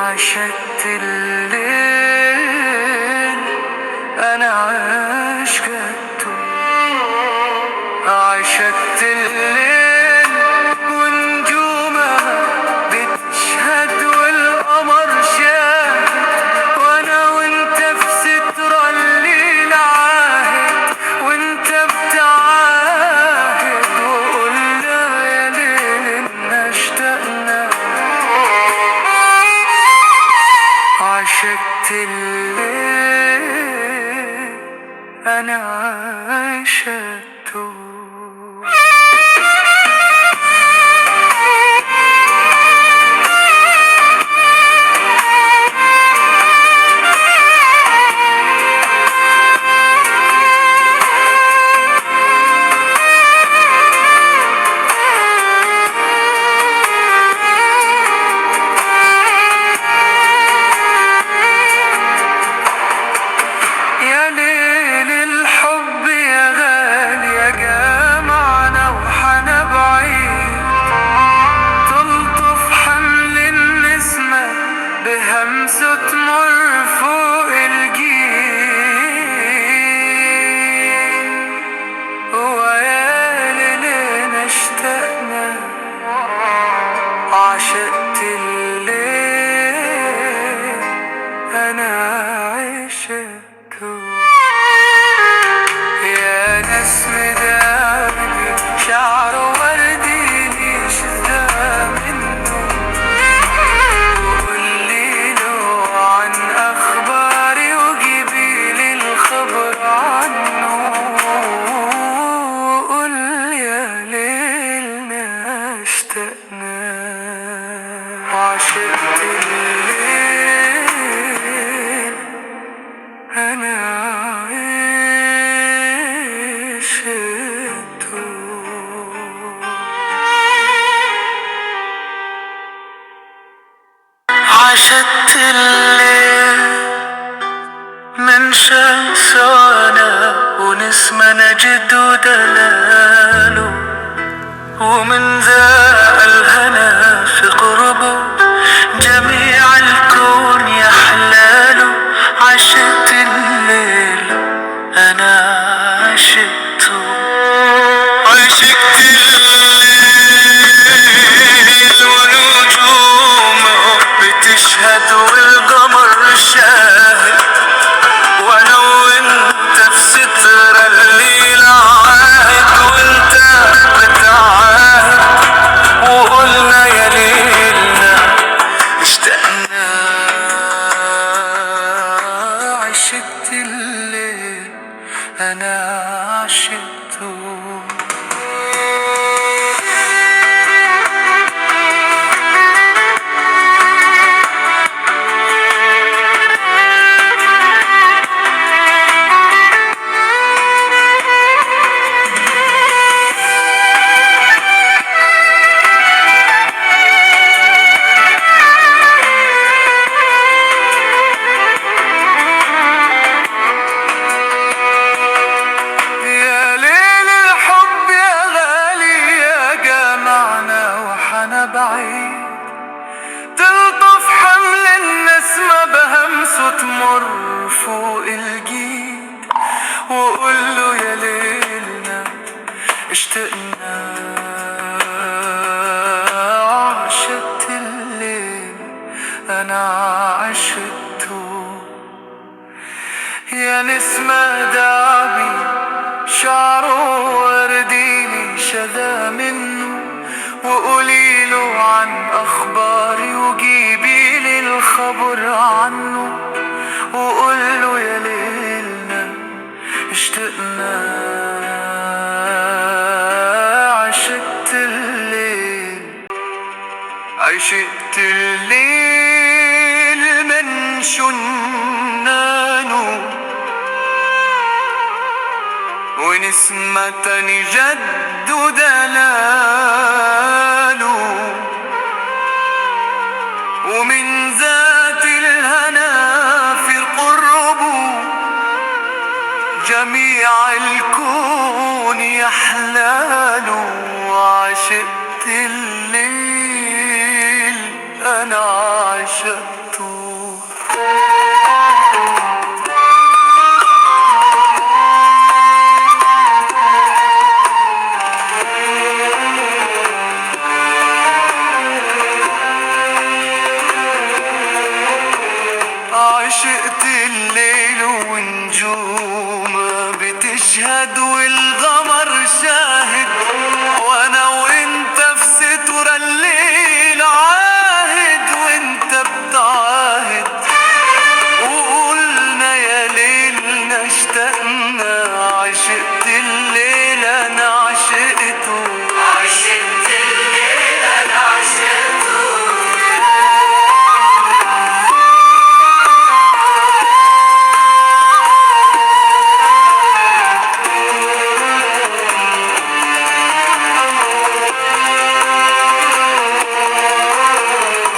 عشقت الليل أنا عشقته، عشقت الليل ونجومها بتشهد والقمر شاهد، وأنا وأنت في ستر الليل عاهد، وأنت بتعاهد وقلنا يا ليل إنا اشتقنا. عشقت الليل أنا عشقته. يا ليل الحب يا غالي يا جامعنا وحنا بعيد، تلطف حمل النسمة بهمسة تمر فوق الجيل، ويا ليلنا اشتقنا. عشقت الليل أنا عشقته. يا نسم دابي شعر وردي ليش ذا منه، وقولي له عن أخباري وجيبي لي الخبر عنه، وقول يا ليلنا اشتقنا. عشقت الليل أنا عشقته. عشقت الليل من شمس وانا ونسمة نجد دلاله، ومن ذا الهنا في قربه جميع الكون يحلاله. عشقت الليل أنا عشقته. عشقت الليل ونجومه بتشهد والقمر شاهد، وانا وانت في ستر الليل عاهد، وانت بتعاهد وقلنا يا ليلنا اشتقنا. عشقت الليل انا عشقته. يا ليل الحب يا غالي يا جامعنا وحنا بعيد، تلطف حمل النسمة بهمسه تمر فوق الجيد، وقول له يا ليلنا اشتقنا. عشقت الليل أنا عشقته. يا نسمة دعبي شعره ورديني شذا منه، وقولي له عن أخباري وجيبي لي الخبر عنه، وقول له يا ليلنا اشتقنا. عشقت الليل. عشقت الليل من شنانه، ونسمة جد دلاله، ومن ذات الهنا في قربه جميع الكون يحلاله. عشقت الليل أنا عشقته. عشقته. عشقت الليل ونجومه بتشهد والقمر شاهد، وانا وانت في ستر الليل عاهد وانت بتعاهد، وقلنا يا ليلنا اشتقنا. عشقت الليل انا عشقته، عشقت الليل أنا عشقته.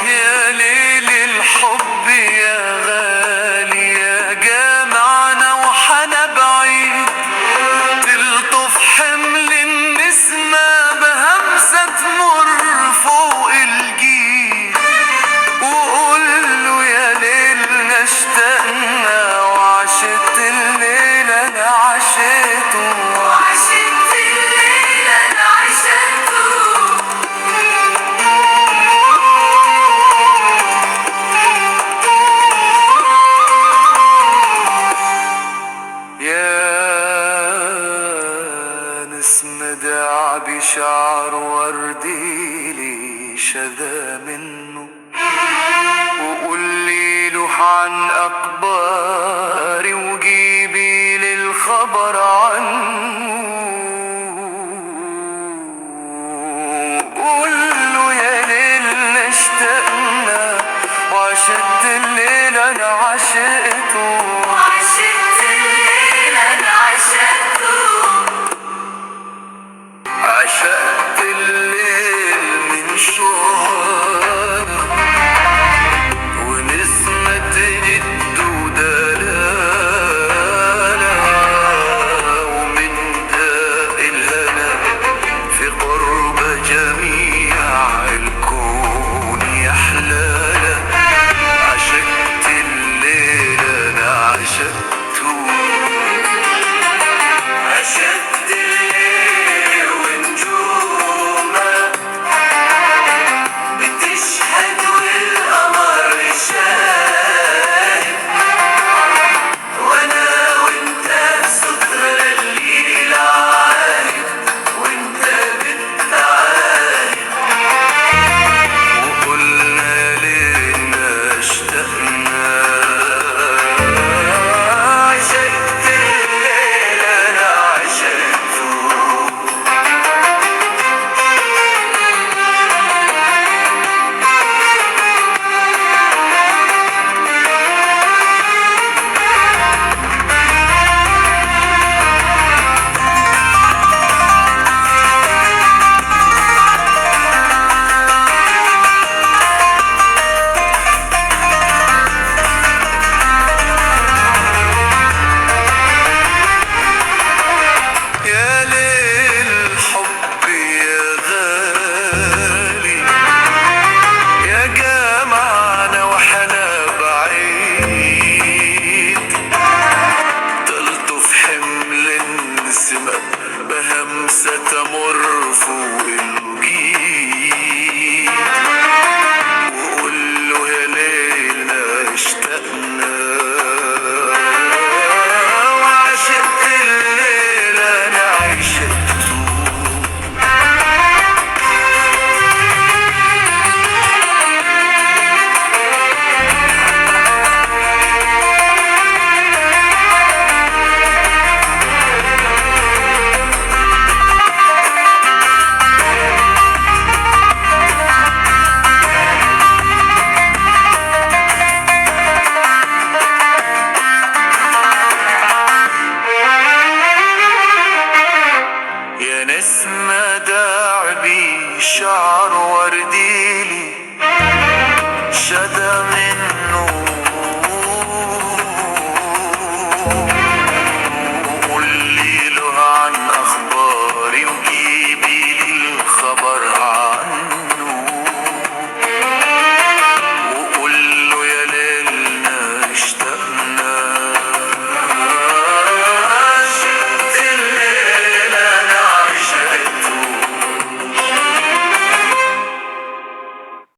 يا ليل الحب يا غالي يا جامعنا وحنا بعيد، تلطف حمل النسمة بهمسة تمر فوق الجيل، وقول له يا ليلنا اشتقنا. وعشت الليل انا عشقته، عشقت الليل أنا عشقته. يا نسمة دعبي شعر وردي لي شذا منه، وقولي له عن أخباري وجيبي للخبر عنه. قول له يا ليل اشتقنا، وعشقت الليل أنا عشقته. عشقت الليل أنا عشقته. عشقت